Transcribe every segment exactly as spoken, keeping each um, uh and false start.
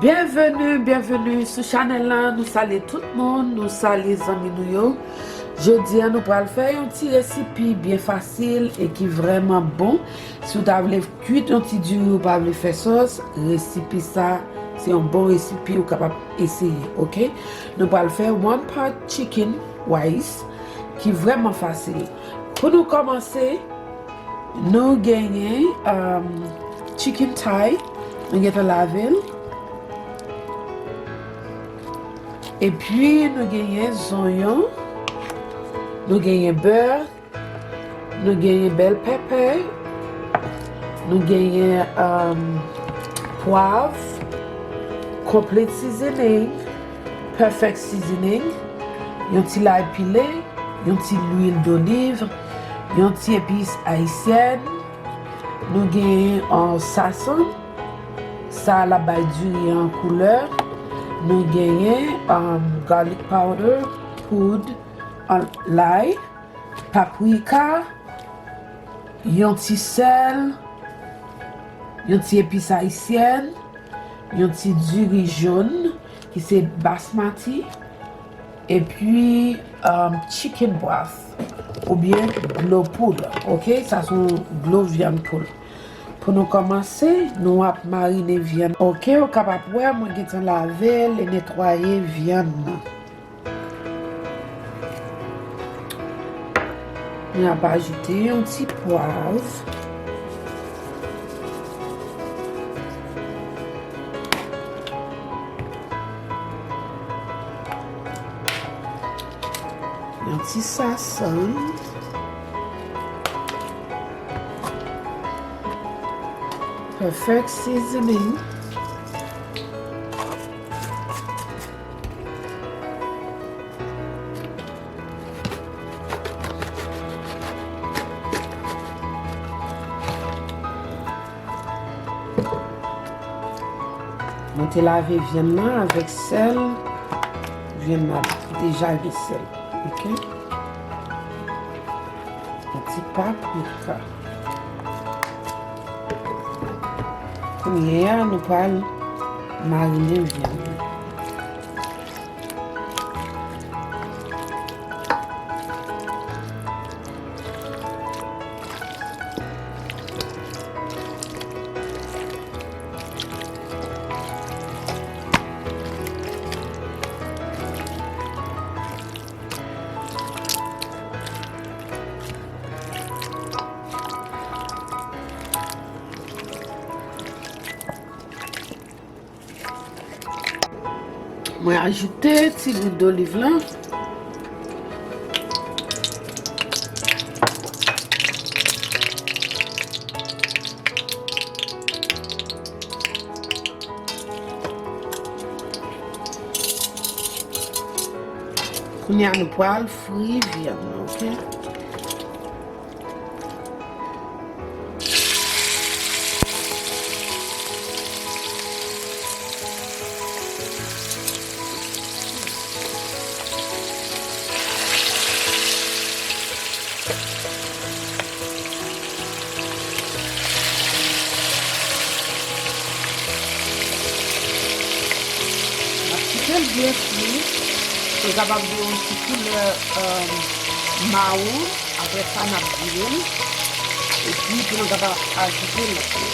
Byenveni, byenveni sou chanèl la. Nou salye tout moun, nou salye zanmi nou yo. Jodi a, nou pral fè yon ti resipi byen fasil e ki vrèman bon. Si w ta vle kwit yon ti diri, ou pa vle fè sòs, resipi sa, se yon bon resipi ou kapab eseye, oke? Nou pral fè one pot chicken rice, ki vrèman fasil. Pou nou kòmanse, nou genyen, um, chicken thigh, nou gentan lave l. Epi, nou genyen zonyon, nou genyen bè, nou genyen bèl pèpè, nou genyen, um, pwav, complete seasoning, perfect seasoning, yon ti lay pile, yon ti lwil doliv, yon ti epis ayisyèn, nou genyen, uh, sasan, sa l ap bay diri an koulè, nou genyen, um, garlic powder, poud, uh, lay, paprika, yon ti sèl, yon ti epis ayisyèn, yon ti diri jòn, ki se basmati, epi, um, chicken broth, oubyen dlo poul, oke? Sa se yon dlo vyann poul. Pou nou kòmanse, nou ap marine vyann. Oke, ou kapab wè, mwen gentan lave l e netwaye vyann nan. Mwen ap ajoute yon ti pwav. Yon ti sasann. Perfect seasoning. Mwen te lave vyann nan avèk sèl. Vyann nan deja gen sèl. Oke? Yon ti paprika. Kounye a, nou pral marine vyann nan. Mwen ajoute ti lwil doliv lan. Kounye a, nou pral fri vyann nan, oke? N ap kite l byen fri. Pou l kapab gen yon ti koulè, um, mawon. Apre sa, n ap vire l. Epi, pou nou kapab ajoute lòt yo.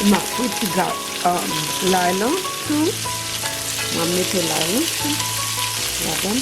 M ap fri ti ga-, um, lay lan tou. Mwen mete lay wi ladan.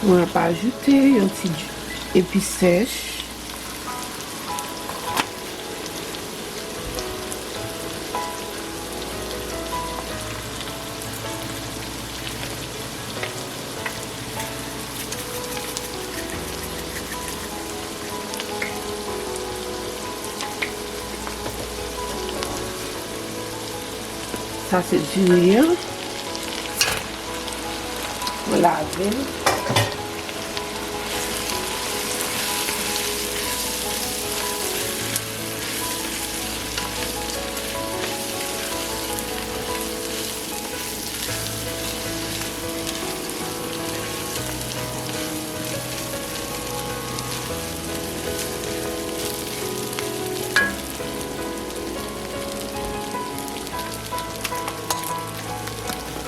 Mwen ap ajoute yon ti epis sèch. Sa se diri an. Mwen lave l.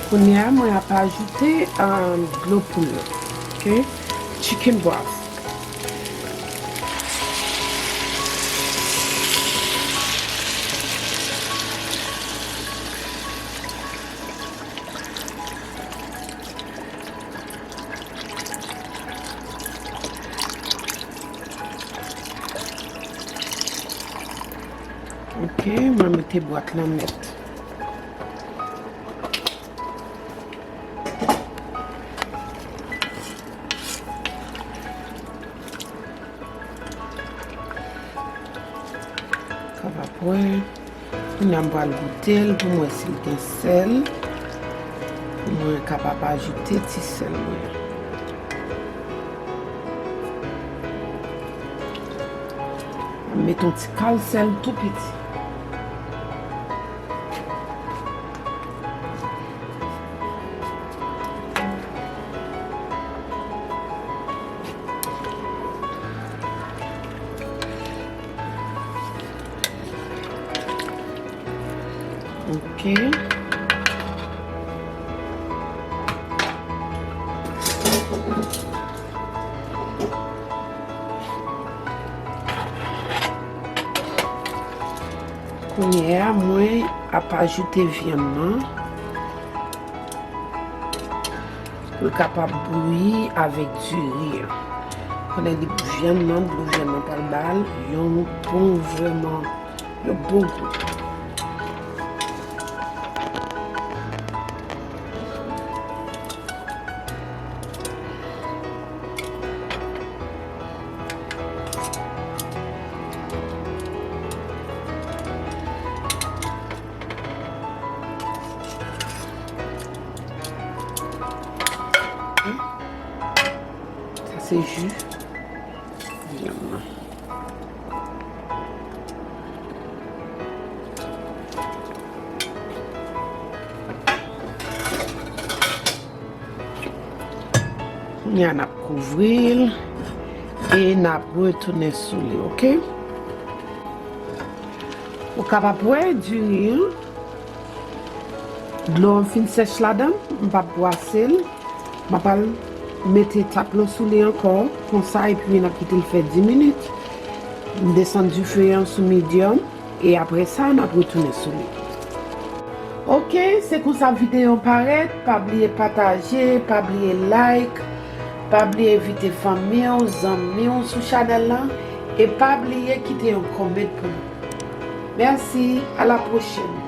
Kounye a, mwen ap ajoute, um, dlo poul la. Ok? Chicken broth. Ok, mwen mete bwat lan nèt. Kapab wè. Kounye a m pral goute l pou m wè si l gen sèl. Pou mwen kapab ajoute ti sèl mwen an. M mete yon ti kal sèl tou piti. Ok. Kounye a, mwen ap ajoute vyann nan. Pou l kapab bouyi avèk diri an. Konnen li vyann nan, dlo vyann nan pral ba l yon bon, vrèman, yon bon gou. Sa se ji vyann nan. Kounye a n ap kouvri l e n ap retounen sou li, ok? Ou kapab wè diri an, dlo an fin sèch ladan l, m p ap bwase l. M ap al mete tap lan sou li ankò, konsa, epi n ap kite l fè dis minit. M desann dife an sou medium. E apre sa, n ap retounen sou li. Ok, se konsa videyo an parèt. Pa bliye pataje, pa bliye like, pa bliye envite fanmi w, zanmi w sou chanèl lan, e pa bliye kite yon comment pou nou. Mèsi, a la pwochèn.